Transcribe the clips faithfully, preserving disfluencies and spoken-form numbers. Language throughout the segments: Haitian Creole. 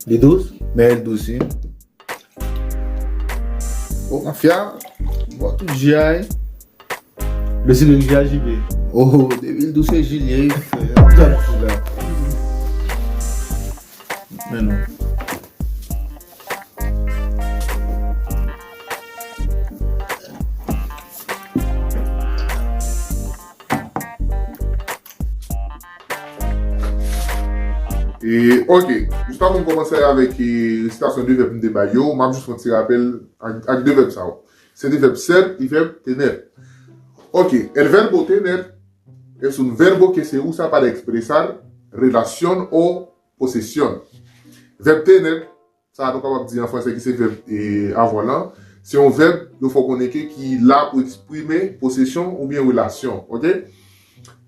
Li dous? Men l dous, wi. O, mafya. Bon, tout J A, wi. Dlo se menm J A J B. O, depi l dous se Jilyen, wi, frè. Gad sou la. Men non. E, ok. Jis avan m kòmanse avèk, e, resitasyon de vèb m te bay yo, m ap jis fè yon ti rapèl ak, ak de vèb sa yo. Se de vèb ser y vèb tener. Ok. El verbo tener es un verbo que se usa para expresar relación o posesión. Vèb tener, sa nou kapab di an fransè ki se vèb, e, avoir lan, se yon vèb yo fè w konnen ke ki la pou eksprime posesyon oubyen relasyon, ok?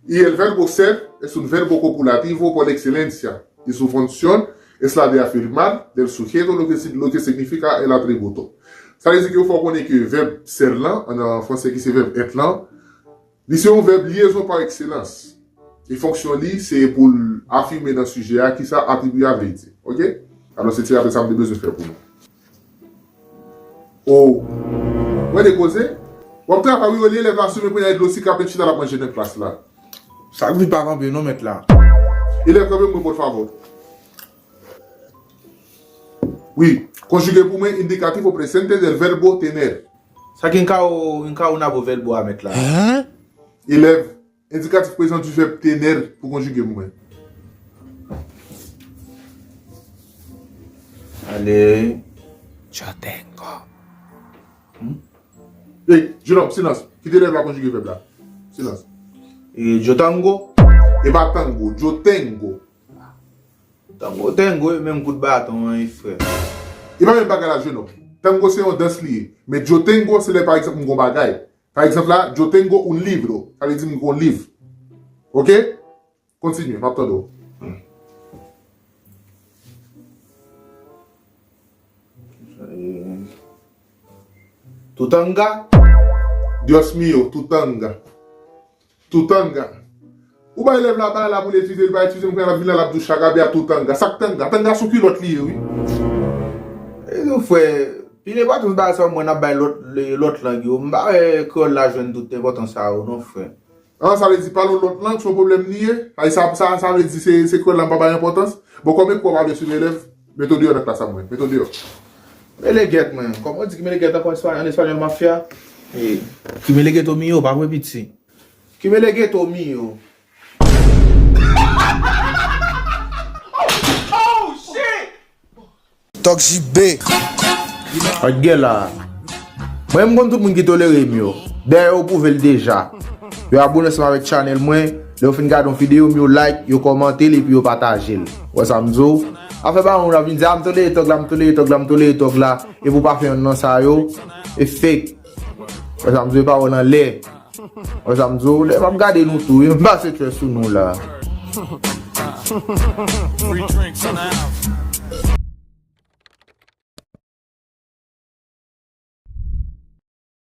Y el verbo ser es un verbo copulativo por excelencia, y su función es la de afirmar del sujeto lo que si-, lo que significa el atributo. Sa vle di ke yo fè w konnen ke vèb ser lan, an, an fransè ki se vèb être lan, li se yon vèb lyezon pa ekselans. E fonksyon li, se pou l afime nan sijè a kisa atribye a vle di. Ok? Alò, se ti rapèl sa m te bezwen fè pou nou. O. Wè de koze? W ap travay, wi, olye elèv la simen pou y al dlo si k ap chita l ap manje nan klas la. Sa k vin pa kanpe non, mèt la. Elèv kanpe mwen, por favor. Wi, konjige pou mwen indicativo presente del verbo tener. Sa ki en cabo, en cabo nabo verbo a mèt la. Elèv, indikatif prezan di vèb tener pou konjige pou mwen. Ale. Yo tengo. Hmm? Ey, jenòm, silans. Kite elèv la konjige vèb la. Silans. E, yo tango. E pa tango, yo tengo. Tango, tango, e menm kout baton an, e frè. E pa menm bagay la, jenòm. Tango se yon dans li ye. Men yo tengo, se lè, pa egzanp, m gon bagay. Pa egzanp la, yo tengo un libro. Sa vle di m gon liv. Ok? Kontinye, m ap tande w. Tutanga. Dios mío, tutanga. Tutanga. Ou bay elèv la bagay la pou l etidye, li pa etidye, m kwè l ap vin la, l ap di w chagabe a tutanga. Sa k tanga? Tanga se yon kilòt li ye, wi. E nou, frè, pi enpòtans bagay sa yo, mwen, n ap bay lòt, lòt lang yo. M pa wè kreyòl la jwenn tout enpòtans sa yo, non, frè. An, sa vle di pale yon lòt lang, se yon pwoblèm li ye? Sa, sa, sa, sa vle di se, se kreyòl la m pa bay enpòtans? Bon, kòm e kwa w ap swiv elèv, mete w deyò nan klas la mwen. Mete w deyò. Meleguet, mwen. Kòman w di ki meleguet ankò an espanyòl, mafya? E, ki melegueto mío, pa vre piti. Ki melegueto mío. Tòk J B. Ak gen la. Mwen, m konn tout moun ki tolere m yo. Dayè, yo pwouve l deja. Yo abone ansanm avèk channel mwen. Lè yo fin gade yon videyo m, yo like, yo kòmante l epi yo pataje l. Wè sa m di w? Afè pa moun ap vin di, "A, m tolere tòg la, m tolere tòg la, m tolere tòg la." Epi w pa fè yonn nan sa yo. E fake. Wè sa m di w? E pawòl anlè. Wè sa m di w? Lè m ap gade nou tou, wi, m pase kè sou nou la. Free drinks in the house.